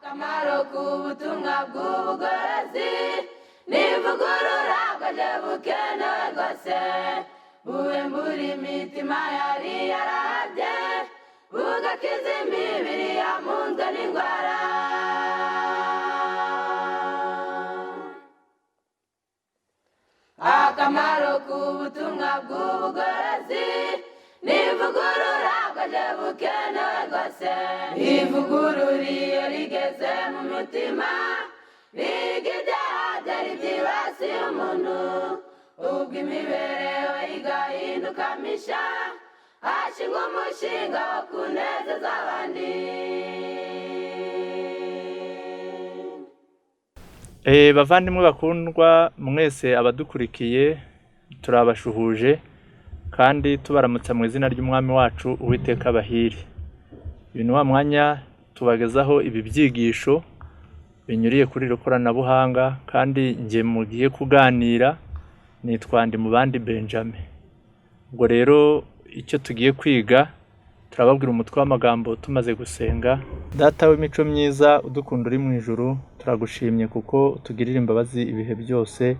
Akamaro k'ubutumwa bw'ubugorozi n'ivugurura bwaje bukenewe rwose, buhembura imitima yari yarahabye, bugakiza imibiri yamunzwe n'indwara. Akamaro k'ubutumwa bw'ubugorozi n'ivugurura bwaje bukenewe rwose. Ivugurura iyo rigeze mu mutima, riga ibyaha byari byibasiye umuntu, ubwo imibereho igahinduka misha, hashingwa umushinga wo kunezeza abandi. Bavandimwe bakundwa mwese abadukurikiye, turabashuhuje kandi tubaramutsa mu izina ry'Umwami wacu Uwiteka abahire. Uyu ni wa mwanya tubagezaho ibi byigisho binyuriye kuri iri koranabuhanga, kandi njye mugiye kuganira nitwa Ndimubandi Benjamin. Ubwo rero icyo tugiye kwiga turababwira umutwe w'amagambo tumaze gusenga. Data w'imico myiza udukunda uri mu ijuru, turagushimye kuko utugirira imbabazi ibihe byose,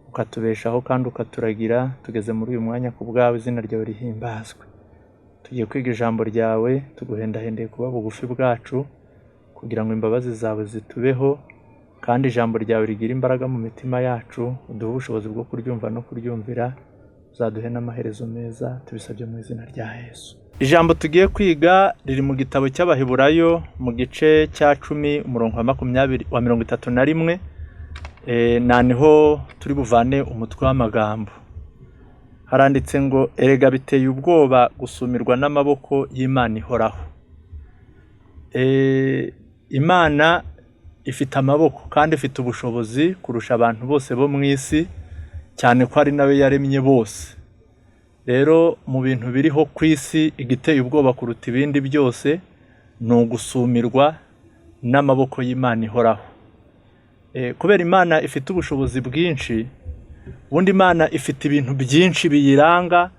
ukatubeshaho kandi ukaturagira. Tugeze muri uyu mwanya ku bwawe, izina ryawe rihimbazwe. Tugiye kwiga ijambo ryawe, tuguhendahendeye kuba bugufi bwacu kugira ngo imbabazi zawe zitubeho, kandi ijambo ryawe rigire imbaraga mu mitima yacu, uduhe ubushobozi bwo kuryumva no kuryumvira, uzaduhe n'amaherezo meza, tubisabye mu izina rya Yesu. Ijambo tugiye kwiga riri mu gitabo cy'Abaheburayo mu gice cya 10 umurongo wa 20 wa 31, na niho turi buvane umutwe w'amagambo. Haranditse ngo erega biteye ubwoba gusumirwa n'amaboko y'Imana ihoraho. Imana ifite amaboko kandi ifite ubushobozi kurusha abantu bose bo mu isi, cyane ko ari nawe yaremye bose. Rero mu bintu biriho ku isi, igiteye ubwoba kuruta ibindi byose ni ugusumirwa n'amaboko y'Imana ihoraho. Kubera Imana ifite ubushobozi bwinshi, ubundi Imana ifite ibintu byinshi biyiranga,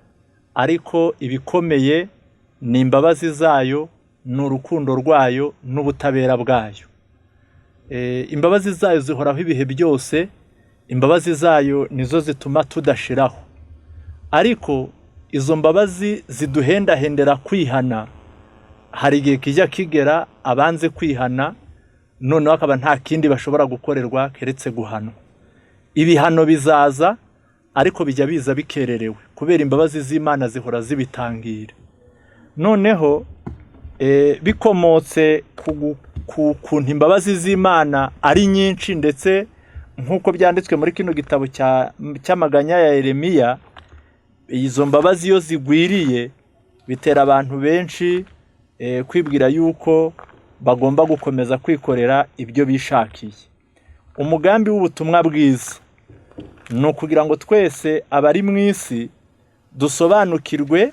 ariko ibikomeye ni imbabazi zayo, ni urukundo rwayo n'ubutabera bwayo. Imbabazi zayo zihoraho ibihe byose, imbabazi zayo nizo zituma tudashiraho. Ariko izo mbabazi ziduhendahendera kwihana, hari igihe kijya kigera abanze kwihana, noneho akaba nta kindi bashobora gukorerwa keretse guhanwa. Ibihano bizaza, ariko bijya biza bikererewe kubera imbabazi z'Imana zihora zibitangira. Noneho bikomotse ku kuntu imbabazi z'Imana ari nyinshi, ndetse nk'uko byanditswe muri kino gitabo cy'amaganya ya Yeremiya, izo mbabazi iyo zigwiriye bitera abantu benshi kwibwira yuko bagomba gukomeza kwikorera ibyo bishakiye. Umugambi w'ubutumwa bwiza ni ukugira ngo twese abari mu isi dusobanukirwe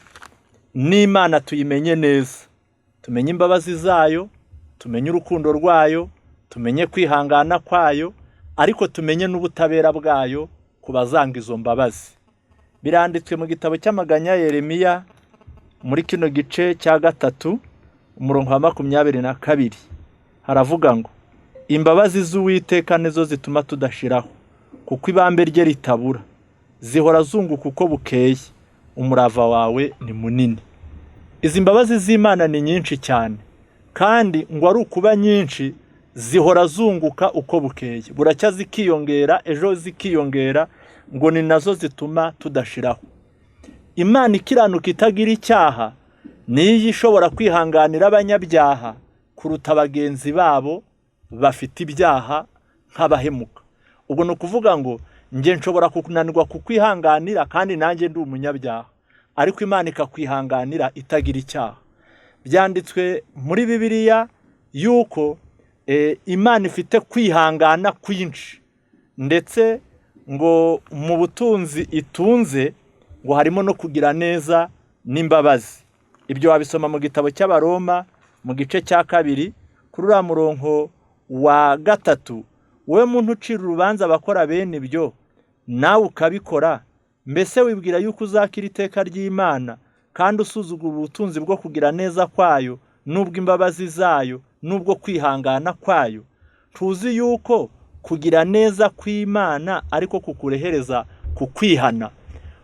n'Imana, tuyimenye neza, tumenye imbabazi zayo, tumenye urukundo rwayo, tumenye kwihangana kwayo, ariko tumenye n'ubutabera bwayo ku bazanga izo mbabazi. Biranditswe mu gitabo cy'amaganya ya Yeremiya muri kino gice cya 3 umurongo wa 22, haravuga ngo imbabazi z'Uwiteka nizo zituma tudashiraho, kuko ibambe rye ritabura, zihora zunguka uko bukeye, umurava wawe ni munini. Izi mbabazi z'Imana ni nyinshi cyane, kandi ngo ari ukuba nyinshi zihora zunguka uko bukeye, buracya zikiyongera, ejo zikiyongera, ngo ni nazo zituma tudashiraho. Imana ikiranuka itagira icyaha niyo ishobora kwihanganira abanyabyaha kuruta bagenzi babo bafite ibyaha nk'abahemuka. Ubwo ni ukuvuga ngo njye nshobora kunanirwa kukwihanganira kandi nanjye ndi umunyabyaha, ariko Imana ikakwihanganira itagira icyaha. Byanditswe muri Bibiliya yuko Imana ifite kwihangana kwinshi, ndetse ngo mu butunzi itunze ngo harimo no kugira neza n'imbabazi. Ibyo wabisoma mu gitabo cy'Abaroma mu gice cya 2 kuri uriya murongo wa 3. Wowe muntu ucira urubanza abakora bene ibyo, nawe ukabikora, mbese wibwira yuko uzakira iteka ry'Imana, kandi usuzugura ubutunzi bwo kugira neza kwayo n'ubw'imbabazi zayo n'ubwo kwihangana kwayo? Tuzi yuko kugira neza kw'Imana ariko kukurehereza ku kwihana.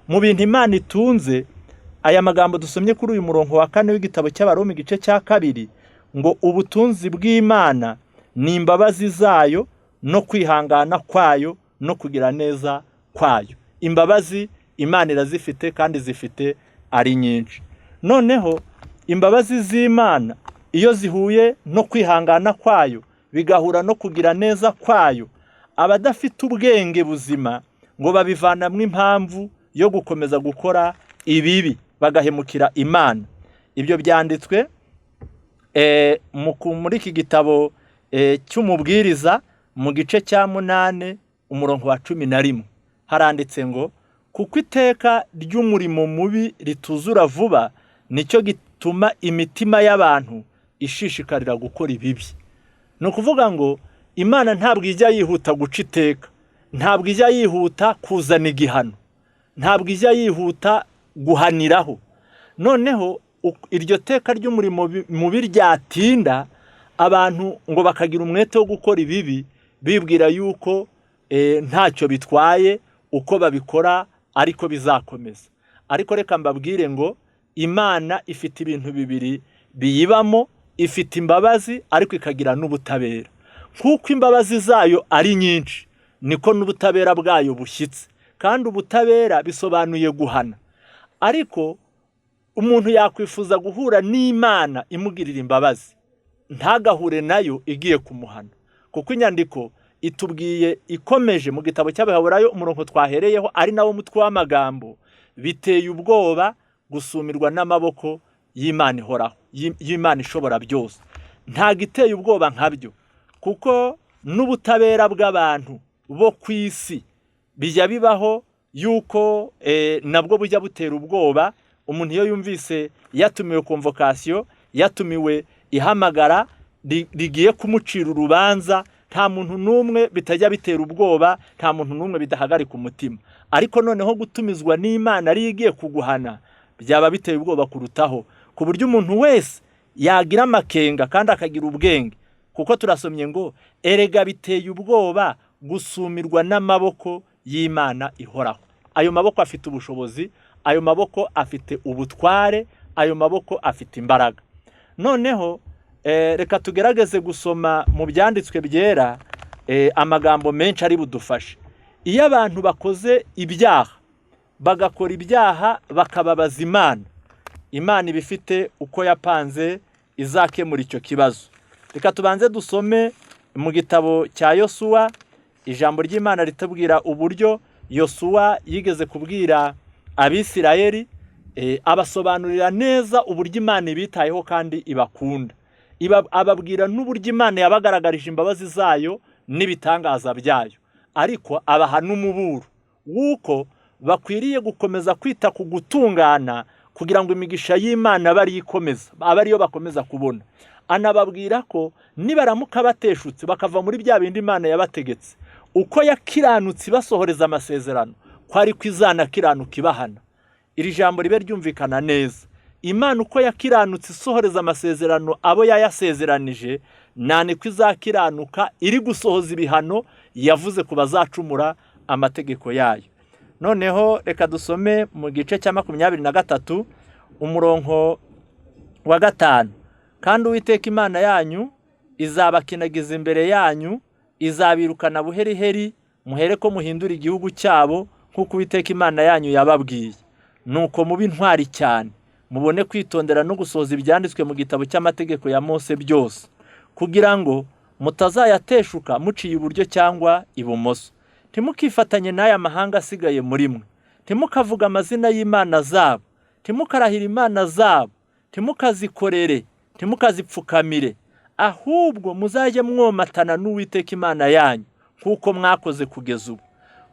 Mu bintu Imana itunze, aya magambo dusomye kuri uyu murongo wa 4 w'igitabo cy'Abaroma igice cya 2, ngo ubutunzi bw'Imana ni imbabazi zayo no kwihangana kwayo no kugira neza kwayo. Imbabazi Imana irazifite kandi zifite ari nyinshi. Noneho imbabazi z'Imana iyo zihuye no kwihangana kwayo bigahura no kugira neza kwayo, abadafite ubwenge buzima ngo babivanamo impamvu yo gukomeza gukora ibibi bagahemukira Imana. Ibyo byanditswe muri iki gitabo cy'Umubwiriza mu gice cya 8 umurongo wa 11, haranditse ngo kuko iteka ry'umurimo mubi rituzura vuba, nicyo gituma imitima y'abantu ishishikarira gukora ibibi. Ni ukuvuga ngo Imana ntabwo ijya yihuta guca iteka, ntabwo ijya yihuta kuzana igihano, ntabwo ijya yihuta guhaniraho. Noneho iryo teka ry'umurimo mubi ryatinda, abantu ngo bakagira umwete wo gukora ibibi, bibwira yuko ntacyo bitwaye uko babikora ariko bizakomeza. Ariko reka mbabwire ngo Imana ifite ibintu bibiri biyibamo, ifite imbabazi ariko ikagira n'ubutabera. Nk'uko imbabazi zayo ari nyinshi, niko n'ubutabera bwayo bushyitse. Kandi ubutabera bisobanuye guhana. Ariko umuntu yakwifuza guhura n'Imana imugirira imbabazi, ntagahure nayo igiye kumuhana. Kuko inyandiko itubwiye ikomeje mu gitabo cy'Abaheburayo umurongo twahereyeho ari nawo mutwe w'amagambo, biteye ubwoba gusumirwa n'amaboko y'Imana ihoraho, y'Imana ishobora byose. Ntago iteye ubwoba nkabyo, kuko n'ubutabera bw'abantu bo ku isi bijya bibaho yuko nabwo bujya butera ubwoba. Umuntu iyo yumvise yatumiwe convocation, yatumiwe ihamagara rigiye kumucira urubanza, nta muntu n'umwe bitajya bitera ubwoba, nta muntu n'umwe bidahagarika umutima. Ariko noneho gutumizwa n'Imana ariyo igiye kuguhana byaba biteye ubwoba kurutaho, ku buryo umuntu wese yagira amakenga kandi akagira ubwenge. Kuko turasomye ngo erega biteye ubwoba gusumirwa n'amaboko y'Imana ihoraho. Ayo maboko afite ubushobozi, ayo maboko afite ubutware, ayo maboko afite imbaraga. Noneho reka tugerageze gusoma mu byanditswe byera amagambo menshi ari budufashe. Iyo abantu bakoze ibyaha, bagakora ibyaha bakababaza Imana, Imana iba ifite uko yapanze izakemura icyo kibazo. Reka tubanze dusome mu gitabo cya Yosuwa, ijambo ry'Imana ritubwira uburyo Yosuwa yigeze kubwira Abisirayeli, abasobanurira neza uburyo Imana ibitayeho kandi ibakunda. Ababwira n'uburyo Imana yabagaragarije imbabazi zayo n'ibitangaza byayo, ariko abaha n'umuburo w'uko bakwiriye gukomeza kwita ku gutungana kugira ngo imigisha y'Imana abe ariyo ikomeza, abe ariyo bakomeza kubona. Anababwira ko nibaramuka bateshutse bakava muri bya bindi Imana yabategetse, uko yakiranutse ibasohoreza amasezerano, ko ariko izanakiranuka ibahana. Iri jambo ribe ryumvikana neza. Imana uko yakiranutse isohoreza amasezerano abo yayasezeranije, niko izakiranuka iri gusohoza ibihano yavuze ku bazacumura amategeko yayo. Noneho reka dusome mu gice cya 23 umurongo wa 5. Kandi Uwiteka Imana yanyu izabakinagiza imbere yanyu, izabirukana buheriheri, muhere ko muhindura igihugu cyabo nk'uko Uwiteka Imana yanyu yababwiye. Nuko mube intwari cyane, mubone kwitondera no gusohoza ibyanditswe mu gitabo cy'amategeko ya Mose byose, kugira ngo mutazayateshuka muciye iburyo cyangwa ibumoso. Ntimukifatanye n'aya mahanga asigaye muri mwe, ntimukavuge amazina y'imana zabo, ntimukarahire imana zabo, ntimukazikorere, ntimukazipfukamire, ahubwo muzajye mwomatana n'Uwiteka Imana yanyu nk'uko mwakoze kugeza ubu.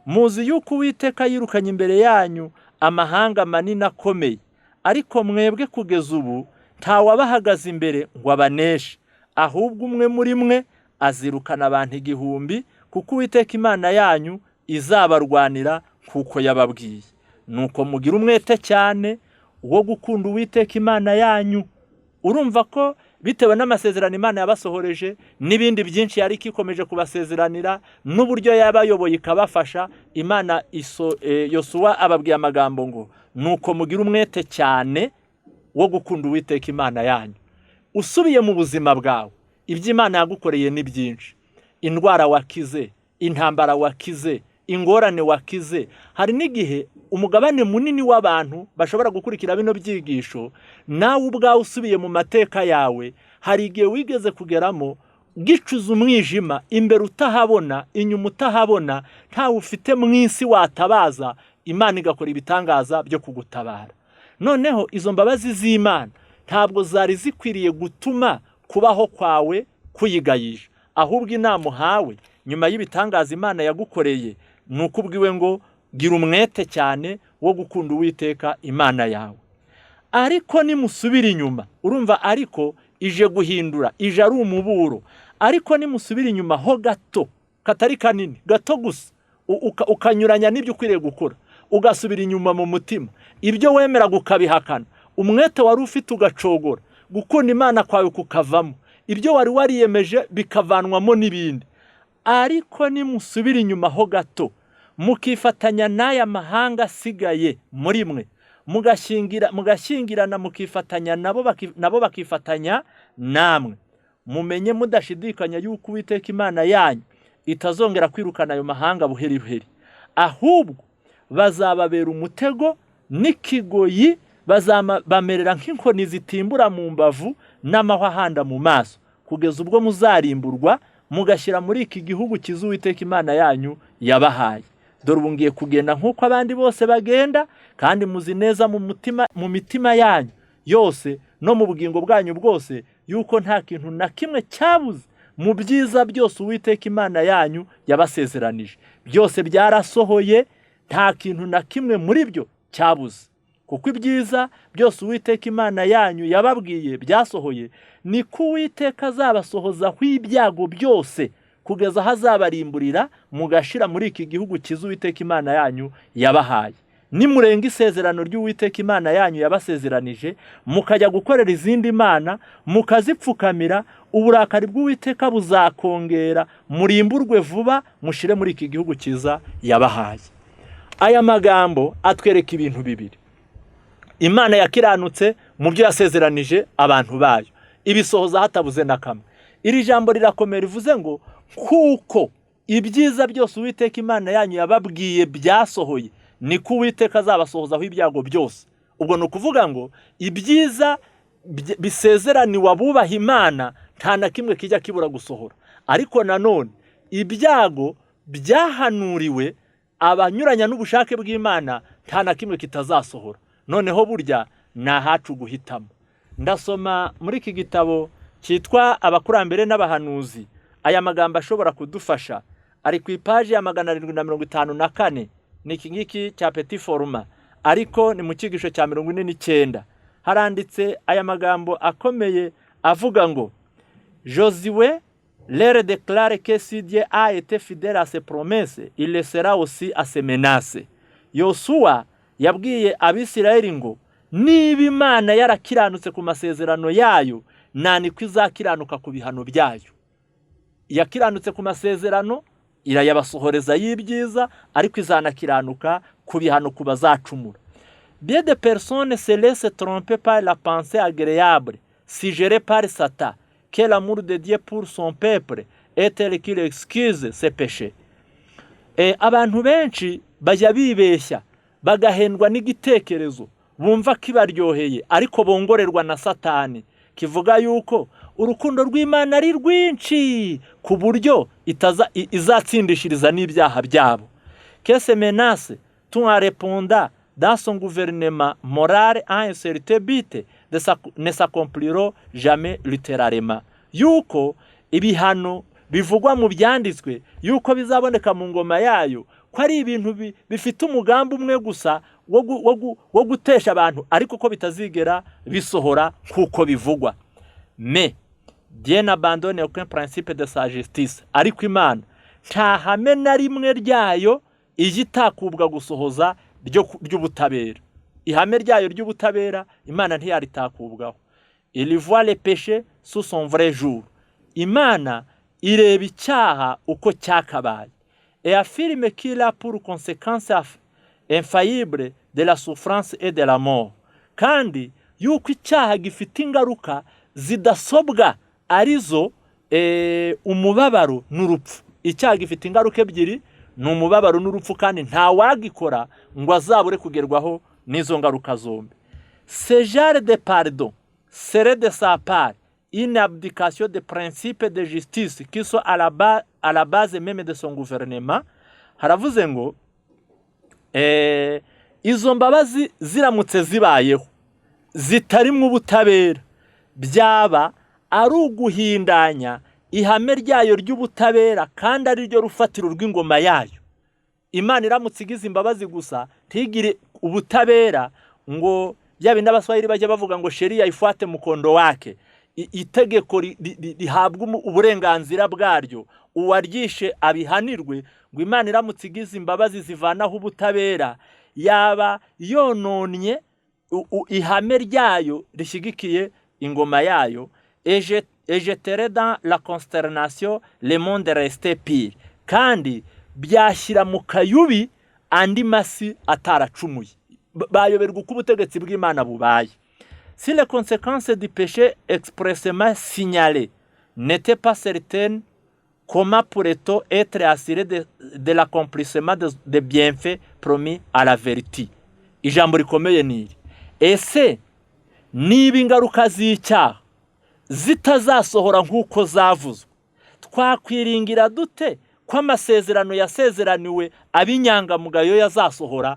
Muzi yuko Uwiteka yirukanye imbere yanyu amahanga manini akomeye, ariko mwebwe kugeza ubu ntawabahagaze imbere ngo abaneshe, ahubwo umwe muri mwe azirukana abantu 1000, kuko Uwiteka Imana yanyu izabarwanira nk'uko yababwiye. Nuko mugira umwete cyane wo gukunda Uwiteka Imana yanyu. Urumva ko Bitewe n'amasezerano Imana yabasohoreje n'ibindi byinshi yari ikomeje kubasezeranira n'uburyo yabayoboye ikabafasha, Imana iso Yosuwa ababwiye amagambo ngo: "Nuko mugire umwete cyane wo gukunda Uwiteka Imana yanyu." Usubiye mu buzima bwawe, ibyo Imana yagukoreye ni byinshi: indwara wakize, intambara wakize, ingorane wakize. Hari n'igihe umugabane munini w'abantu bashobora gukurikira bino byigisho, nawe ubwawe usubiye mu mateka yawe, hari igihe wigeze kugeramo gicuza umwijima, imbere utahabona, inyuma utahabona, ntawe ufite mu isi watabaza, Imana igakora ibitangaza byo kugutabara. Noneho izo mbabazi z'Imana ntabwo zari zikwiriye gutuma kubaho kwawe kuyigayisha. Ahubwo inama uhawe nyuma y'ibitangaza Imana yagukoreye ni uko ubwiwe ngo: "Gira umwete cyane wo gukunda Uwiteka Imana yawe." Ariko nimusubira inyuma, urumva, ariko ije guhindura, ije ari umuburo. Ariko nimusubira inyuma ho gato, katari kanini, gato gusa, ukanyuranya n'ibyo ukwiriye gukora, ugasubira inyuma mu mutima, ibyo wemeraga ukabihakana, umwete wari ufite ugacogora, gukunda Imana kwawe kukavamo, ibyo wari wariyemeje bikavanwamo n'ibindi. Ariko nimusubira inyuma ho gato, mukifatanya n'aya mahanga asigaye muri mwe, mugashyingirana, mukifatanya nabo, nabo bakifatanya namwe, mumenye mudashidikanya yuko Uwiteka Imana yanyu itazongera kwirukana ayo mahanga buheri buheri. Ahubwo bazababera umutego n'ikigoyi, bamerera nk'inkoni zitimbura mu mbavu n'amahwa ahanda mu maso, kugeza ubwo muzarimburwa mugashyira muri iki gihugu cyiza Uwiteka Imana yanyu yabahaye. Dore ubu ngiye kugenda nk'uko abandi bose bagenda, kandi muzi neza mu mutima, mu mitima yanyu yose no mu bugingo bwanyu bwose, yuko nta kintu na kimwe cyabuze mu byiza byose Uwiteka Imana yanyu yabasezeranije. Byose byarasohoye, nta kintu na kimwe muri byo cyabuze. Kuko ibyiza byose Uwiteka Imana yanyu yababwiye byasohoye, niko Uwiteka azabasohozaho ibyago byose kugeza aho azabarimburira mugashira muri iki gihugu cyiza Uwiteka Imana yanyu yabahaye. Nimurenga isezerano ry'Uwiteka Imana yanyu yabasezeranije, mukajya gukorera izindi mana, mukazipfukamira, uburakari bw'Uwiteka buzakongera, murimburwe vuba, mushire muri iki gihugu cyiza yabahaye. Aya magambo atwereka ibintu bibiri: Imana yakiranutse mu byo yasezeranije abantu bayo, ibisohoza hatabuze na kamwe. Iri jambo rirakomeye, rivuze ngo: "Kuko ibyiza byose Uwiteka Imana yanyu yababwiye byasohoye, niko Uwiteka azabasohozaho ibyago byose." Ubwo ni ukuvuga ngo ibyiza bisezeraniwe abubaha Imana nta na kimwe kijya kibura gusohora. Ariko nanone ibyago byahanuriwe abanyuranya n'ubushake bw'Imana nta na kimwe kitazasohora. Noneho burya ni ahacu guhitamo. Ndasoma muri iki gitabo cyitwa Abakurambere n'Abahanuzi aya magambo ashobora kudufasha. Ari ku ipaji ya 754, ni iki ngiki cya petit format, ariko ni mu cyigisho cya 49. Haranditse aya magambo akomeye avuga ngo: "Josué leur déclare que si Dieu a été fidèle à ses promesses, il le sera aussi à ses menaces." Yosuwa yabwiye Abisirayeli ngo niba Imana yarakiranutse ku masezerano yayo, nta niko izakiranuka ku bihano byayo. Yakiranutse ku masezerano irayabasohoreza y'ibyiza, ariko izanakiranuka ku bihano ku bazacumura. "Bien des personnes se laissent tromper par la pensée agréable suggérée par Satan que l'amour de Dieu pour son peuple est tel qu'il excuse ses péchés." Abantu benshi bajya bibeshya, bagahendwa n'igitekerezo bumva kibaryoheye, ariko bongorerwa na Satani, kivuga yuko urukundo rw'Imana ari rwinshi ku buryo izatsindishiriza n'ibyaha byabo. "Que ces menaces, tout en répondant dans son gouvernement moral à un certain but, ne s'accompliront jamais littéralement." Yuko ibihano bivugwa mu byanditswe yuko bizaboneka mu ngoma yayo, ko ari ibintu bifite umugambi umwe gusa wo gutesha abantu, ariko ko bitazigera bisohora nk'uko bivugwa. "Mais Dieu n'abandonne aucun principe de sa justice." Ariko Imana nta hame na rimwe ryayo ijya itakubwa gusohoza ry'ubutabera. Ihame ryayo ry'ubutabera Imana ntiyaritakubwaho. Il voit le péché sous son vrai jour. Imana ireba icyaha uko cyakabaye. Et affirme qu'il a pour conséquence infaillible de la souffrance et de la mort. Kandi yuko icyaha gifite ingaruka zidasobwa, arizo umubabaro n'urupfu. Icyaha gifite ingaruka ebyiri, ni umubabaro n'urupfu, kandi ntawagikora ngo azabure kugerwaho n'izo ngaruka zombi. Ce genre de pardon serait de sa part une abdication des principes de justice qui sont à la base même de son gouvernement. Haravuze ngo izo mbabazi ziramutse zibayeho zitarimo ubutabera, byaba ari uguhindanya ihame ryayo ry'ubutabera, kandi ari ryo rufatiro rw'ingoma yayo. Imana iramutse igize imbabazi gusa, ntigire ubutabera, ngo bya bindi Abaswahili bajya bavuga ngo "Sheria ifuate mkondo wake", itegeko rihabwa uburenganzira bwaryo, uwaryishe abihanirwe. Ngo Imana iramutse igize imbabazi zivanaho ubutabera, yaba yononnye ihame ryayo rishyigikiye ingoma yayo. Et jetterait dans la consternation le monde resté pur. Kandi byashyira mu kayubi andi masi ataracumuye, bayoberwa uko ubutegetsi bw'Imana bubaye. Si les conséquences du péché expressément signalées n'étaient pas certaines, comment pourrait-on être assuré de l'accomplissement des bienfaits promis à la vertu? Ijambo rikomeye ni iri: ese niba ingaruka z'icyaha zitazasohora nk'uko zavuzwe, twakwiringira dute ko amasezerano yasezeraniwe ab'inyangamugayo yazasohora?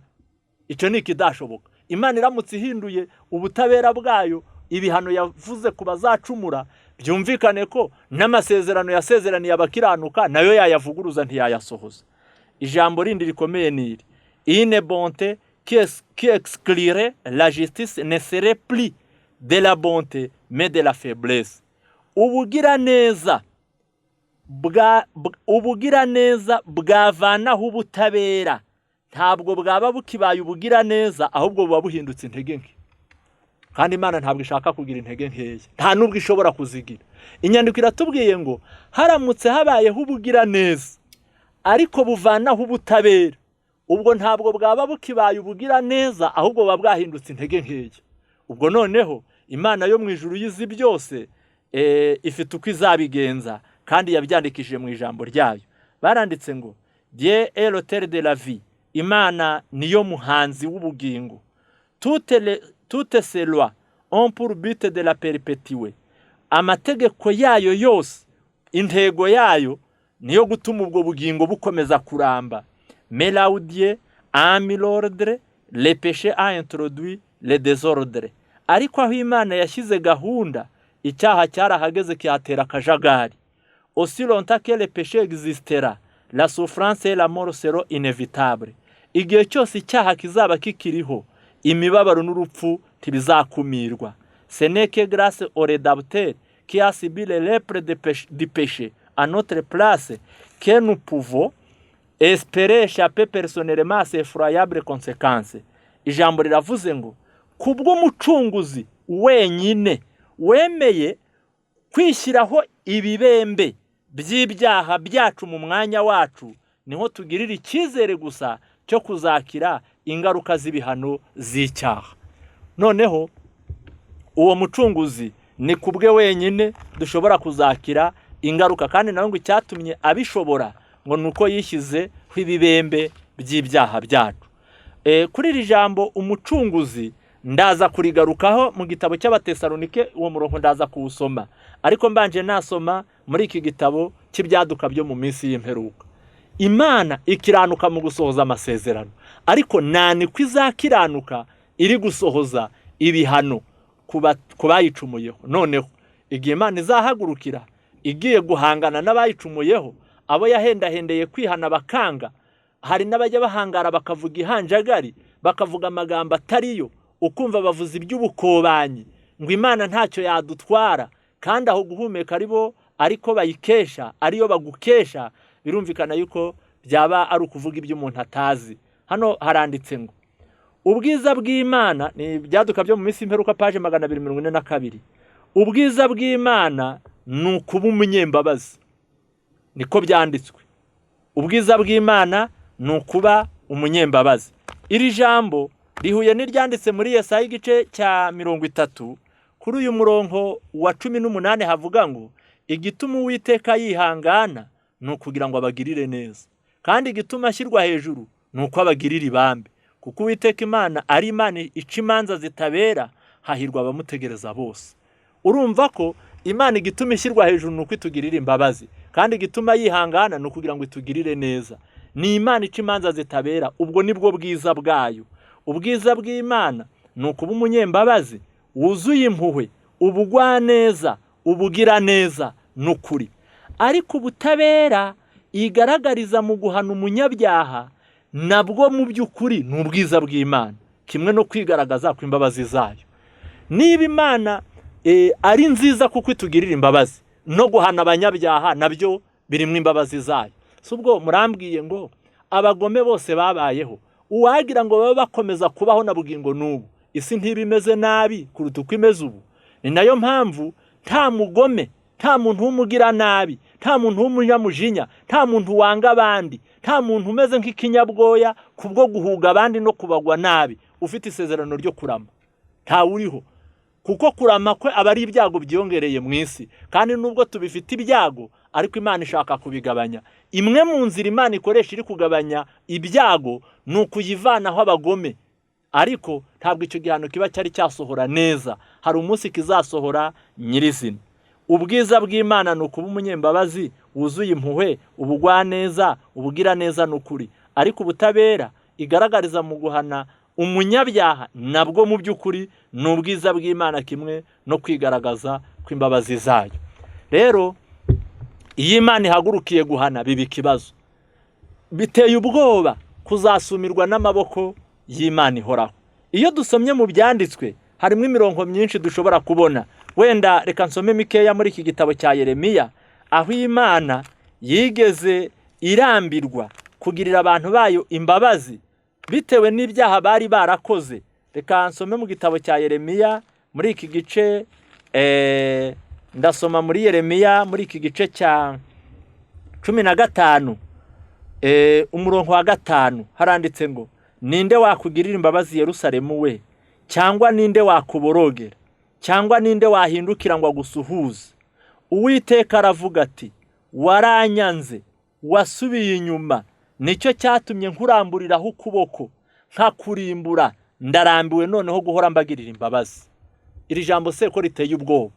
Icyo ni ikidashoboka. Imana iramutse ihinduye ubutabera bwayo, ibihano yavuze ku bazacumura, byumvikane ko n'amasezerano yasezeraniye abakiranuka nayo yayavuguruza, ntiyayasohoza. Ijambo rindi rikomeye ni iri: une bonté qui exclurait la justice ne serait plus de la bonté, mais de la faiblesse. Ubugiraneza bwavanaho ubutabera ntabwo bwaba bukibaye ubugiraneza, ahubwo buba buhindutse intege nke. Kandi Imana ntabwo ishaka kugira intege nkeya, nta n'ubwo ishobora kuzigira. Inyandiko iratubwiye ngo haramutse habayeho ubugiraneza ariko buvanaho ubutabera, ubwo ntabwo bwaba bukibaye ubugiraneza, ahubwo buba bwahindutse intege nkeya. Ubwo noneho Imana yo mu ijuru yizi byose, ifite uko izabigenza, kandi yabyandikishije mu ijambo ryayo. Baranditse ngo "Dieu est l'auteur de la vie", Imana niyo muhanzi w'ubugingo. Toutes ces lois ont pour but de la perpétuer. Amategeko yayo yose, intego yayo niyo gutuma ubwo bugingo bukomeza kuramba. Mais là où Dieu a mis l'ordre, le péché a introduit le désordre. Ariko aho Imana yashyize gahunda, icyaha cyarahageze kihatera akajagari. Aussi longtemps que le péché existera, la souffrance et la mort seront inévitables. Igihe cyose icyaha kizaba kikiriho, imibabaro n'urupfu ntibizakumirwa. Ce n'est que grâce au Rédempteur qui a subi les lèpres du péché à notre place que nous pouvons espérer échapper personnellement à ces effroyables conséquences. Ijambo riravuze ngo kubw'Umucunguzi wenyine wemeye kwishyiraho ibibembe by'ibyaha byacu mu mwanya wacu, niho tugirira icyizere gusa cyo kuzakira ingaruka z'ibihano z'icyaha. Noneho uwo Mucunguzi, ni ku bwe wenyine dushobora kuzakira ingaruka. Kandi nawe ngo icyatumye abishobora ngo ni uko yishyizeho ibibembe by'ibyaha byacu. Kuri iri jambo Umucunguzi ndaza kurigarukaho mu gitabo cy'Abatesalonike, uwo murongo ndaza kuwusoma, ariko mbanje nasoma muri iki gitabo cy'Ibyaduka byo mu minsi y'imperuka. Imana ikiranuka mu gusohoza amasezerano, ariko nta niko izakiranuka iri gusohoza ibihano ku bayicumuyeho. Noneho igihe Imana izahagurukira igiye guhangana n'abayicumuyeho, abo yahendahendeye kwihana bakanga, hari n'abajya bahangara bakavuga ihanjagari, bakavuga amagambo atariyo, ukumva bavuze iby'ubukobanyi ngo Imana ntacyo yadutwara, kandi aho guhumeka ari bo ariko bayikesha, ariyo bagukesha. Birumvikana yuko byaba ari ukuvuga ibyo umuntu atazi. Hano haranditse ngo ubwiza bw'Imana, ni Ibyaduka byo mu minsi y'imperuka, paje 242. Ubwiza bw'Imana ni ukuba umunyembabazi, niko byanditswe. Ubwiza bw'Imana ni ukuba umunyembabazi. Iri jambo rihuye n'iryanditse muri Yesaya igice cya 30, kuri uyu murongo wa 18 havuga ngo igituma Uwiteka yihangana ni ukugira ngo abagirire neza, kandi igituma ashyirwa hejuru ni uko abagirira ibambe, kuko Uwiteka Imana ari Imana ica imanza zitabera, hahirwa abamutegereza bose. Urumva ko Imana igituma ishyirwa hejuru ni uko itugirira imbabazi, kandi igituma yihangana ni ukugira ngo itugirire neza. Ni Imana ica imanza zitabera, ubwo nibwo bwiza bwayo. Ubwiza bw'Imana ni ukuba umunyembabazi wuzuye impuhwe, ubugwaneza, ubugiraneza n'ukuri. Ariko ubutabera igaragariza mu guhana umunyabyaha nabwo mu by'ukuri ni ubwiza bw'Imana, kimwe no kwigaragaza kw'imbabazi zayo. Niba Imana ari nziza kuko itugirira imbabazi, no guhana abanyabyaha nabyo birimo imbabazi zayo. Si ubwo murambwiye ngo abagome bose babayeho, uwagira ngo babe bakomeza kubaho na bugingo n'ubu, isi ntiba imeze nabi kuruta uko imeze ubu. Ni nayo mpamvu nta mugome, nta muntu w'umugira nabi, nta muntu w'umunyamujinya, nta muntu wanga abandi, nta muntu umeze nk'ikinyabwoya kubwo guhuga abandi no kubagwa nabi, ufite isezerano ryo kurama. Ntawe uriho, kuko kurama kwe aba ari ibyago byiyongereye mu isi. Kandi nubwo tubifite ibyago, ariko Imana ishaka kubigabanya. Imwe mu nzira Imana ikoresha iri kugabanya ibyago ni ukuyivanaho abagome, ariko ntabwo icyo gihano kiba cyari cyasohora neza. Hari umunsi kizasohora nyirizina. Ubwiza bw'Imana ni ukuba umunyembabazi wuzuye impuhwe, ubugwaneza, ubugiraneza n'ukuri. Ariko ubutabera igaragariza mu guhana umunyabyaha nabwo mu by'ukuri ni ubwiza bw'Imana, kimwe no kwigaragaza kw'imbabazi zayo. Rero iyo Imana ihagurukiye guhana biba ikibazo, biteye ubwoba kuzasumirwa n'amaboko y'Imana ihoraho. Iyo dusomye mu byanditswe harimo imirongo myinshi dushobora kubona. Wenda reka nsome mikeya muri iki gitabo cya Yeremiya, aho Imana yigeze irambirwa kugirira abantu bayo imbabazi bitewe n'ibyaha bari barakoze. Reka nsome mu gitabo cya Yeremiya muri iki gice, ndasoma muri Yeremiya muri iki gice cya 15, umurongo wa 5, haranditse ngo ninde wakugirira imbabazi Yerusalemu we, cyangwa ninde wakuborogera, cyangwa ninde wahindukira ngo agusuhuze? Uwiteka aravuga ati waranyanze, wasubiye inyuma, nicyo cyatumye nkuramburiraho ukuboko nkakurimbura, ndarambiwe noneho guhora mbagirira imbabazi. Iri jambo se ko riteye ubwoba,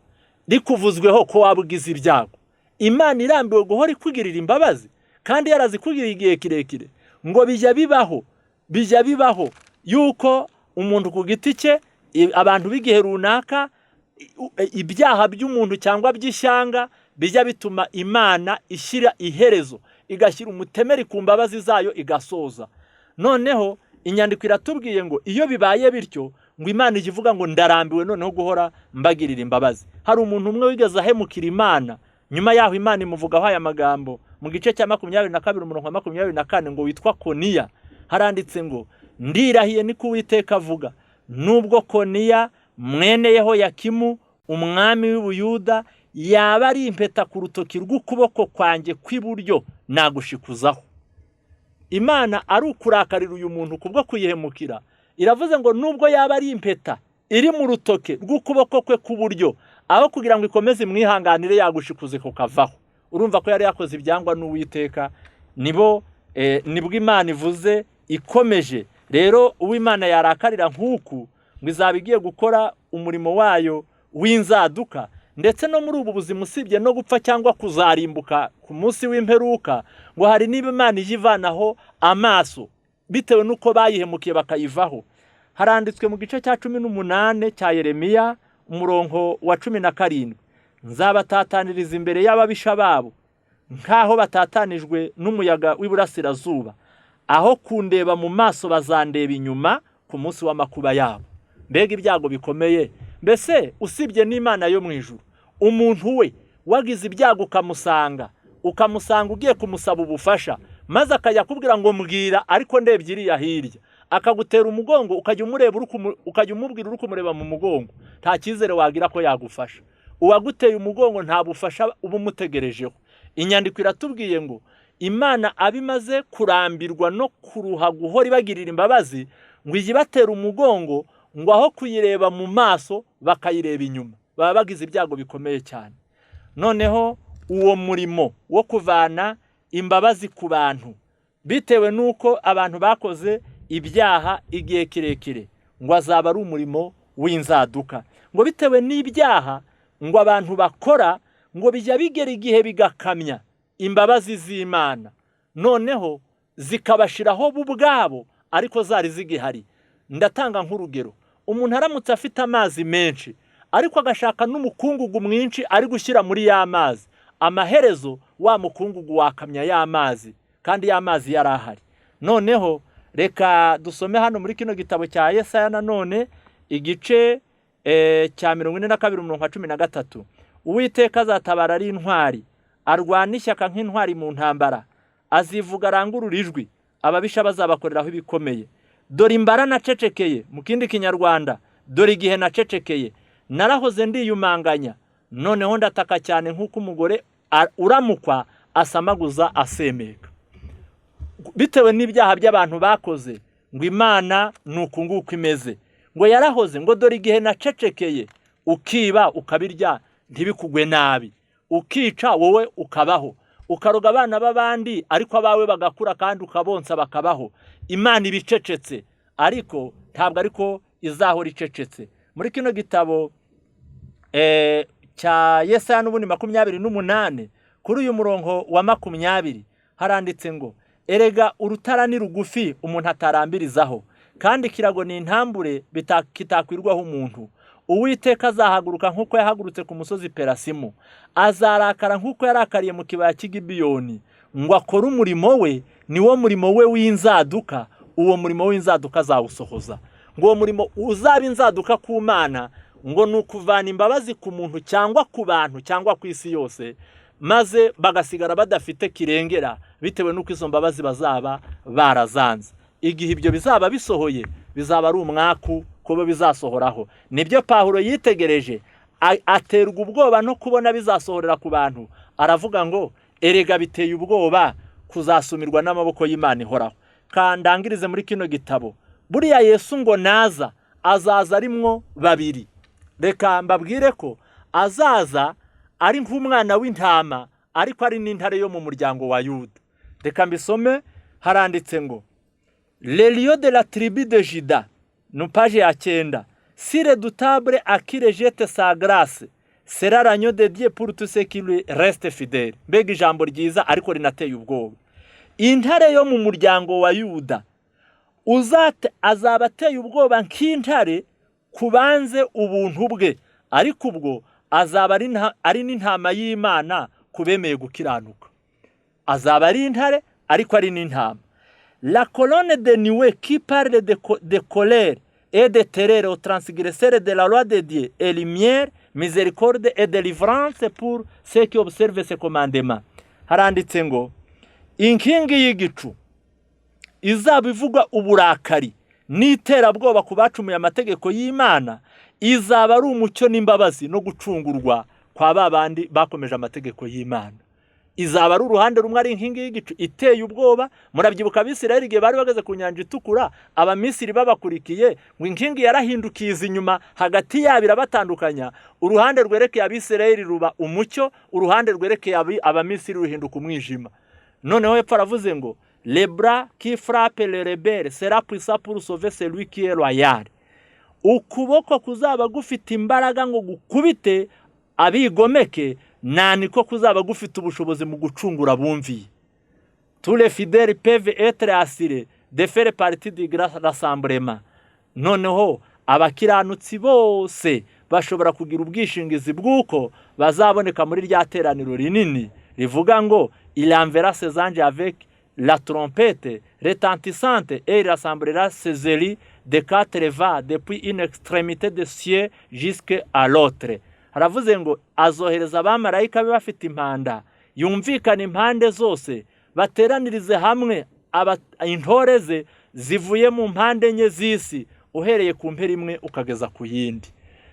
rikuvuzweho ko waba ugize ibyago. Imana irambiwe guhora ikugirira imbabazi kandi yarazikugiriye igihe kirekire. Ngo bijya bibaho, bijya bibaho yuko umuntu ku giti cye, abantu b'igihe runaka, ibyaha by'umuntu cyangwa by'ishyanga bijya bituma Imana ishyira iherezo, igashyira umutemeri ku mbabazi zayo, igasoza. Noneho inyandiko iratubwiye ngo iyo bibaye bityo, ngo Imana ijya ivuga ngo ndarambiwe noneho guhora mbagirira imbabazi. Hari umuntu umwe wigeze ahemukira Imana, nyuma yaho Imana imuvugaho aya magambo mu gice cya 22 umurongo wa 24, ngo witwa Koniya. Haranditse ngo ndirahiye niko Uwiteka avuga, nubwo Koniya mwene Yehoyakimu umwami w'Ubuyuda yaba ari impeta ku rutoki rw'ukuboko kwanjye kw'iburyo, nagushikuzaho. Imana ari ukurakarira uyu muntu kubwo kuyihemukira, iravuze ngo nubwo yaba ari impeta iri mu rutoke rw'ukuboko kwe k'uburyo, aho kugira ngo ikomeze imwihanganire yagushikuze kukavaho. Urumva ko yari yakoze ibyangwa n'Uwiteka. Nibo nibwo Imana ivuze ikomeje. Rero uw'Imana yarakarira nk'uku, ngo izaba igiye gukora umurimo wayo w'inzaduka, ndetse no muri ubu buzima, usibye no gupfa cyangwa kuzarimbuka ku munsi w'imperuka, ngo hari niba Imana ijya ivanaho amaso bitewe n'uko bayihemukiye bakayivaho. Haranditswe mu gice cya 18 cya Yeremiya umurongo wa 17, nzabatataniriza imbere y'ababisha babo nk'aho batatanijwe n'umuyaga w'iburasirazuba, aho kundeba mu maso bazandeba inyuma ku munsi w'amakuba yabo. Mbega ibyago bikomeye! Mbese usibye n'Imana yo mu ijuru, umuntu we wagize ibyago ukamusanga ugiye kumusaba ubufasha, maze akajya akubwira ngo mbwira ariko ndebye iriya hirya, akagutera umugongo, ukajya umureba ukajya umubwira uri kumureba mu mugongo, nta cyizere wagira ko yagufasha. Uwaguteye umugongo nta bufasha uba umutegerejeho. Inyandiko iratubwiye ngo Imana aba imaze kurambirwa no kuruha guhora ibagirira imbabazi, ngo ijye ibatera umugongo, ngo aho kuyireba mu maso bakayireba inyuma. Baba bagize ibyago bikomeye cyane. Noneho uwo murimo wo kuvana imbabazi ku bantu bitewe n'uko abantu bakoze ibyaha igihe kirekire, ngo azaba ari umurimo w'inzaduka. Ngo bitewe n'ibyaha ngo abantu bakora, ngo bijya bigera igihe bigakamya imbabazi z'Imana, noneho zikabashiraho bo ubwabo ariko zari zigihari. Ndatanga nk'urugero: umuntu aramutse afite amazi menshi ariko agashaka n'umukungugu mwinshi ari gushyira muri ya mazi, amaherezo wa mukungugu wakamya ya mazi, kandi ya mazi yari ahari. Noneho reka dusome hano muri kino gitabo cya Yesaya nanone, igice cya 42, umurongo wa 13: "Uwiteka azatabara ari intwari, arwana ishyaka nk'intwari mu ntambara. Azivuga arangurura ijwi, ababisha bazabakoreraho ibikomeye. Dore imbara nacecekeye." Mu kindi Kinyarwanda: "Dore igihe nacecekeye, narahoze ndiyumanganya, noneho ndataka cyane nk'uko umugore uramukwa asamaguza asemeka." Bitewe n'ibyaha by'abantu bakoze, ngo Imana ni uku nguku imeze. Ngo yarahoze, ngo dore igihe nacecekeye, ukiba ukabirya ntibikugwe nabi, ukica wowe ukabaho, ukaroga abana b'abandi ariko abawe bagakura kandi ukabonsa bakabaho. Imana iba icecetse, ariko ntabwo ariko izahora icecetse. Muri kino gitabo cya Yesaya n'ubundi 28, kuri uyu murongo wa 20, haranditse ngo: "Erega urutara ni rugufi umuntu atarambirizaho, kandi ikirago ni intambure kitakwirwaho umuntu. Uwiteka azahaguruka nk'uko yahagurutse ku musozi Perasimu, azarakara nk'uko yarakariye mu kibaya cy'i Gibiyoni, ngo akore umurimo we, niwo murimo we w'inzaduka. Uwo murimo w'inzaduka azawusohoza." Ngo uwo murimo uzaba inzaduka ku Mana ngo ni ukuvana imbabazi ku muntu cyangwa ku bantu cyangwa ku isi yose, maze bagasigara badafite kirengera bitewe n'uko izo mbabazi bazaba barazanze. Igihe ibyo bizaba bisohoye, bizaba ari umwaku kuba bizasohoraho. Nibyo Pawulo yitegereje, aterwa ubwoba no kubona bizasohorera ku bantu. Aravuga ngo: "Erega biteye ubwoba kuzasumirwa n'amaboko y'Imana ihoraho." Kandangirize muri kino gitabo. Buriya Yesu ngo naza, azaza arimwo babiri. Reka mbabwire ko azaza ari nk'umwana w'intama, ariko ari n'intare yo mu muryango wa Yuda. Reka mbisome. Haranditse ngo: "Le lion de la tribu de Juda", ni page ya 9, "si redoutable à qui rejette sa grâce, sera l'agneau de Dieu pour tous ceux qui lui restent fidèles." Mbega ijambo ryiza, ariko rinateye ubwoba! Intare yo mu muryango wa Yuda uzate azaba ateye ubwoba nk'intare kubanze ubuntu bwe, ariko ubwo azaba ari n'intama y'Imana ku bemeye gukiranuka. Azaba ari intare ariko ari n'intama. "La colonne de nuée qui parle de colère et de terreur aux transgresseurs de la loi de Dieu est lumière, miséricorde et délivrance pour ceux qui observent ses commandements." Haranditse ngo inkingi y'igicu izaba ivuga uburakari n'iterabwoba ku bacumuye amategeko y'Imana izaba ari umucyo n'imbabazi no gucungurwa kwa ba bandi bakomeje amategeko y'Imana. Izaba ari uruhande rumwe ari inkingi y'igicu iteye ubwoba. Murabyibuka Abisirayeli igihe bari bageze ku nyanja Itukura, Abamisiri babakurikiye, ngo inkingi yarahindukiye iza inyuma hagati yabo irabatandukanya. Uruhande rwerekeye Abisirayeli ruba umucyo, uruhande rwerekeye Abamisiri ruhinduka umwijima. Noneho hepfo aravuze ngo: "Le bras qui frappe le rebelle sera puissant pour sauver celui qui est loyal." Ukuboko kuzaba gufite imbaraga ngo gukubite abigomeke nta niko kuzaba gufite ubushobozi mu gucungura abumviye. "Tous les fidèles peuvent être assurés de faire partie du grand rassemblement." Noneho abakiranutsi bose bashobora kugira ubwishingizi bw'uko bazaboneka muri rya teraniro rinini rivuga ngo: "Il enverra ses anges avec la trompette retentissante et il rassemblera ses élus des quatre vents, depuis une extrémité des cieux jusqu'à l'autre." Haravuze ngo azohereza abamarayika be bafite impanda yumvikana impande zose, bateranirize hamwe intore ze zivuye mu mpande enye z'isi, uhereye ku mpera imwe ukageza ku yindi.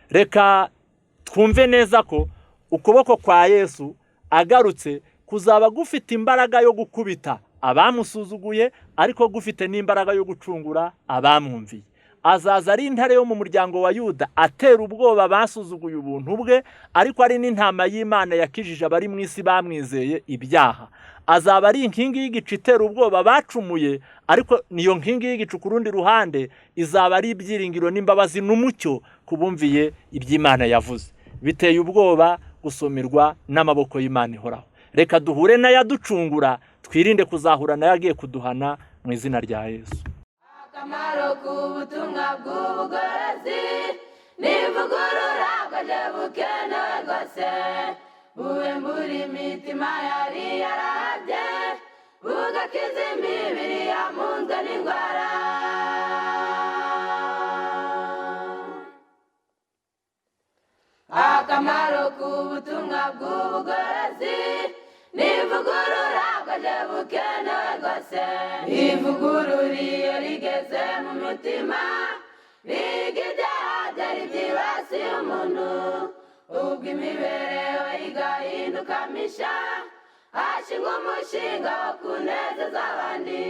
Reka twumve neza ko Ukuboko kwa Yesu agarutse kuzaba gufite imbaraga yo gukubita abamusuzuguye, ariko gufite n'imbaraga yo gucungura abamwumviye. Azaza ari intare yo mu muryango wa Yuda, atera ubwoba basuzuguye ubuntu bwe, ariko ari n'intama y'Imana yakijije abari mu isi bamwizeye ibyaha. Azaba ari inkingi y'igicu itera ubwoba bacumuye, ariko niyo nkingi y'igicu ku rundi ruhande izaba ari ibyiringiro n'imbabazi n'umucyo ku bumviye iby'Imana yavuze. Biteye ubwoba gusumirwa n'amaboko y'Imana ihoraho. Reka duhure n'ayaducungura, twirinde kuzahura nayo agiye kuduhana mu izina rya Yesu. Akamaro k'ubutumwa bw'ubugorozi n'ivugurura bwaje bukenewe rwose, buhembura imitima yari yarahabye, bugakiza imibiri yamunzwe n'indwara. Akamaro k'ubutumwa bw'ubugorozi n'ivugurura bwaje bukenewe rwose, ivugurura iyo rigeze mu mutima riga ibyaha byari byibasiye umuntu, ubwo imibereho igahinduka misha, hashingwa umushinga wo kunezeza abandi.